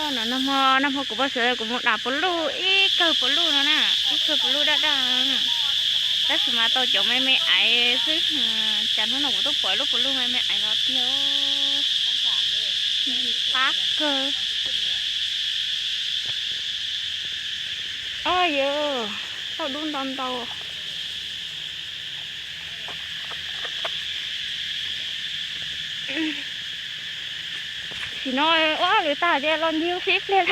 No nag hmo, nag hmo kuv poj xwm kuv mus dam puav luj ib kawg puav luj no na, ib kawg puav luj daj daj no na. Tab sis mas tau cov me me aiv xwb, cas hnub no kuv twb pom lub puav luj me me aiv no tiag. Qab kawg. Au yawg, tauj dub ntau ntau. Sim no ua hauj lwm tag ces los ncig sib pliag,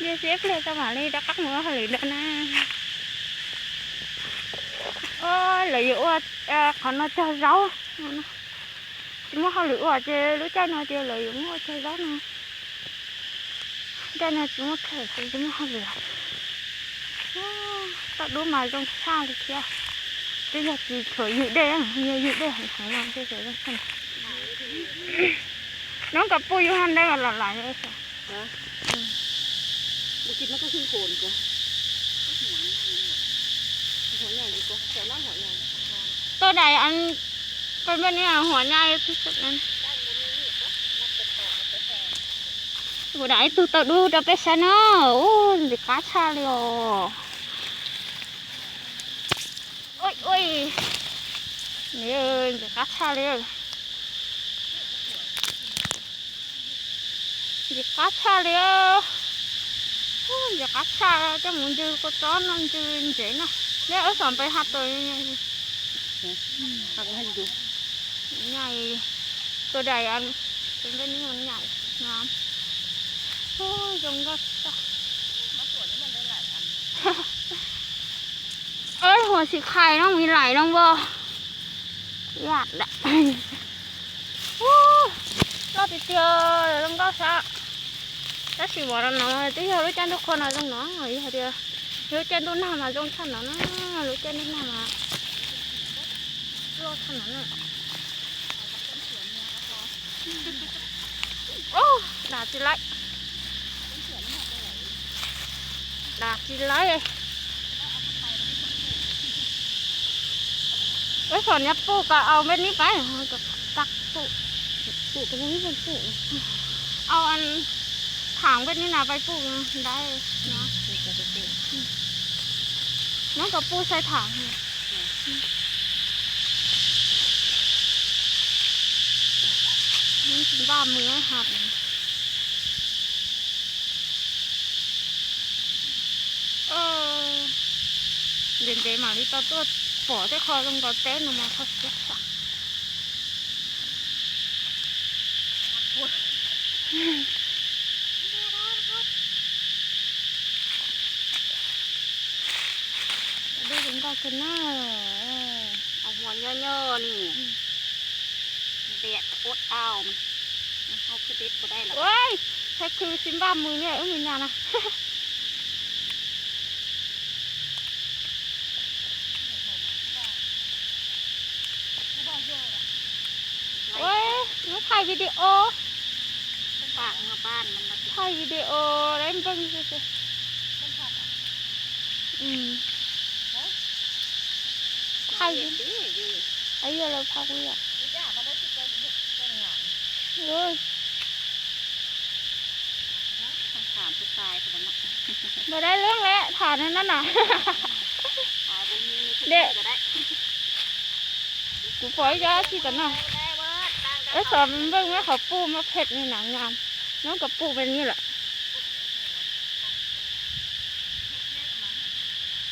ncig sib pliag tso mam li rov qab mus ua hauj lwm dua na. Lawv yuav ua qhov no cog zaub, tsis muaj hauj lwm ua ces lub caij no ces lawv yuav muab ua cog zaub no. Caij no tsis muaj kheem ces tsis muaj hauj lwm. Tauj dub mas zoo tshaj li thiab. Twb yog tsis tshuav ywg dej, yog ywg dej heev heev no ces zoo tshaj. Nov kom puj yus ho ntawd los lawm. Tau dais, peb npej neb huam nyaj. Kuv dam ib tug tauj dub rau peb saib na. Ub, ntxim qab tshaj li os. Ntxim qab tshaj li. Ntxim qab tshaj li. Ntxim qab tshaj, coj mus ncw kua txob no, ncw ntsev no. Neb wb xom pes ha tus nyai, tus dais, tus npej neb nyai. Zoo nkauj. Huam xim khais no me laim no as. Loj tiag tiag, zoo nkauj sab. Tab sis mas no twb yog lub caij ntuj qhua no zoo no, yog tias lub caij ntuj nag mas zoo tshaj no na, lub caij ntuj nag mas loj tshaj no na. Dam tsis laib, dam tsis laib. Wb xom nyab puj kom au npej neb pais, pum, au tham npej neb na pais puj ntawd. Nyob kom puj saib tham. Npaj mws ha. Ntev ntev mam li tau tuaj pom tej qho zoo nkaus teb no mas kho siab tshaj. Dub zoo nkauj kawg na. Hua nyob nyob ni. Dej ua au, hau khwb dej ua dai lawm. Ua, thaij khwb xib npaj mws ne, wb mus nyas na. Ua, muab thaij video. Thaij video dai npeeg xwb. Thaij, yog lawv phaj kuv yom. Npawg dab leeb lawm tham no na. Kuv pom ib co dab tsi tom no. Wb xov npawg muab qhov puj mas phem ni na, nyob kom puj me ni lawm.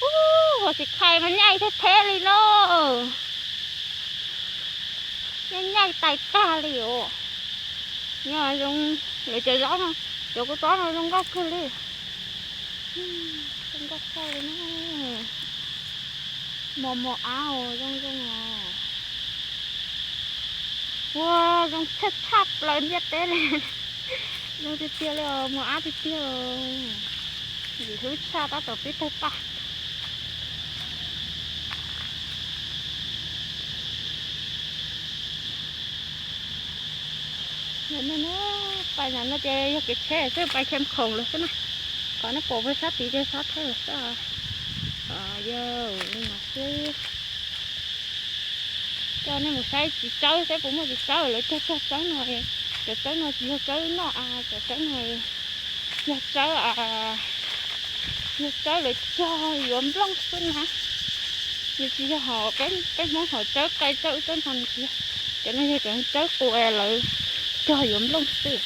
Ub, huam xim khais mas nyaij theb theb li no. Nyaij nyaij tais tag li os. Nyob zoo, lawv cov zaub no, cov kua txob no zoo nkauj kawg li. Zoo nkauj tshaj li na. Mos mos ab zoo zoo os. Ua, zoo tshaj tshaj plaws ntiaj teb li. Zoo tiag tiag li os, mos ab tiag tiag. Ntxim hlub tshaj tab tom pib tawg paj. Pais no ces yog kev tsheb xwb, pais Cheem Khoom lawm xwb na. Qhov nej pom pem sab tid ces sab Thaib lawm xwb. Yog li no xwb. Coj nej mus saib txiv tsawb seb puas muaj txiv tsawb, lawv cog cog tsawb no. Cov tsawb no tsis yog tsawb noj a, cov tsawb no Yog tsawb, yog tsawb lawv cog yuav nplooj xwb na. Nws tsis yog hom peb Hmoob hom tsawb qe tsawb ub tsawb no, nws tsis yog. Cov no yog cov tsawb qua lawv cog yuav nplooj xwb.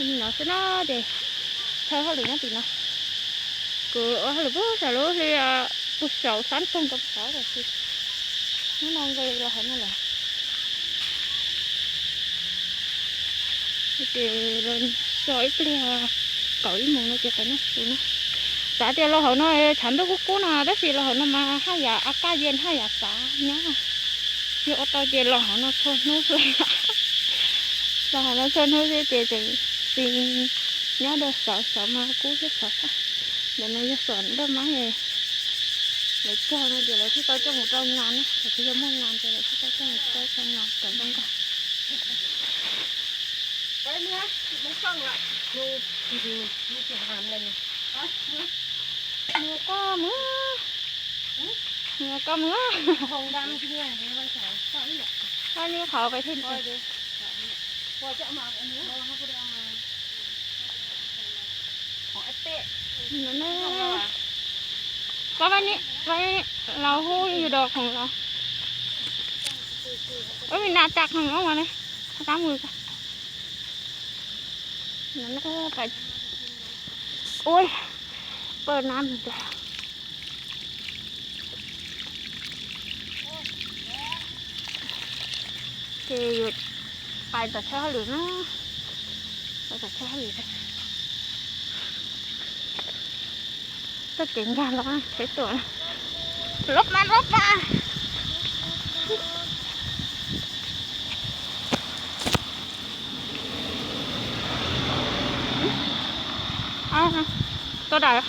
Li no xwb na ces chaw hauj lwm nyob tim no. Kuv ua hauj lwm pug saum lub hli, pug saum xab tsoog ko saud lawm xwb. Hnub no nqis los hauv no lawm. Ces so ib pliag kaum ib moos no ces pais noj su na. Xav tias los hauv no tshav ntuj kub kub no tab sis los hauv no mas haj yam a kaj yej haj yam xav nyob. Yog ua tau ces los hauv no txhua hnub xwb. Los hauv no txhua hnub xwb ces tseem xis nyob rau xov, xov mas kub thiab xov xwb. Ntawm no yog xom nroj mab, lawv cog no ces lawv thiaj tau coj mus rau nas na, lawv thiaj yog muaj nas ces lawv thiaj tau coj mus rau nas cov zoo nkauj. Mus koj mus, mus koj mus. Qhov pais thiab. Koj vaj ni, vaj ni, los hu yus dos khoom los. Ua vim nas tas khoom los mas ne, tab mus. Ui, pawg nab mus tas. Ces yuav pais tom chaw hauj lwm na, pais tom chaw hauj lwm. Txoj kev nkag los seb tuam, lov pas lov pas. Tuaj dam.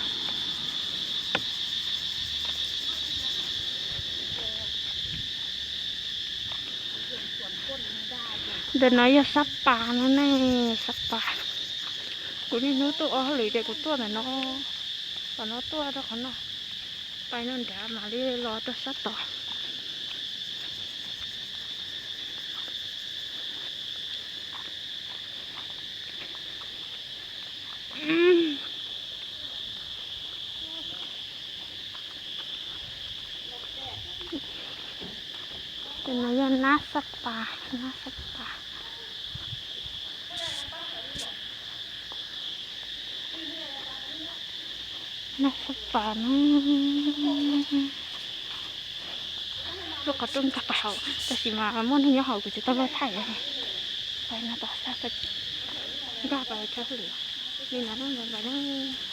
Ntawm no yog sab pas no ne, sab pas. Kuv niaj hnub tuaj ua hauj lwm ces kuv tuaj ntawm no, tom no tuaj rau qhov no, pais no nrad mam li los rau sab tod. Tus no yog nab sab pas, nab sab pas. Nab sab pas no. Lub qhov rooj nkag pas hauv, tab sis mas muaj neeg nyob hauv kuv tsis tau los thaij. Pais no tom sab, nkag pas chaw hauj lwm. Li no na, pais na.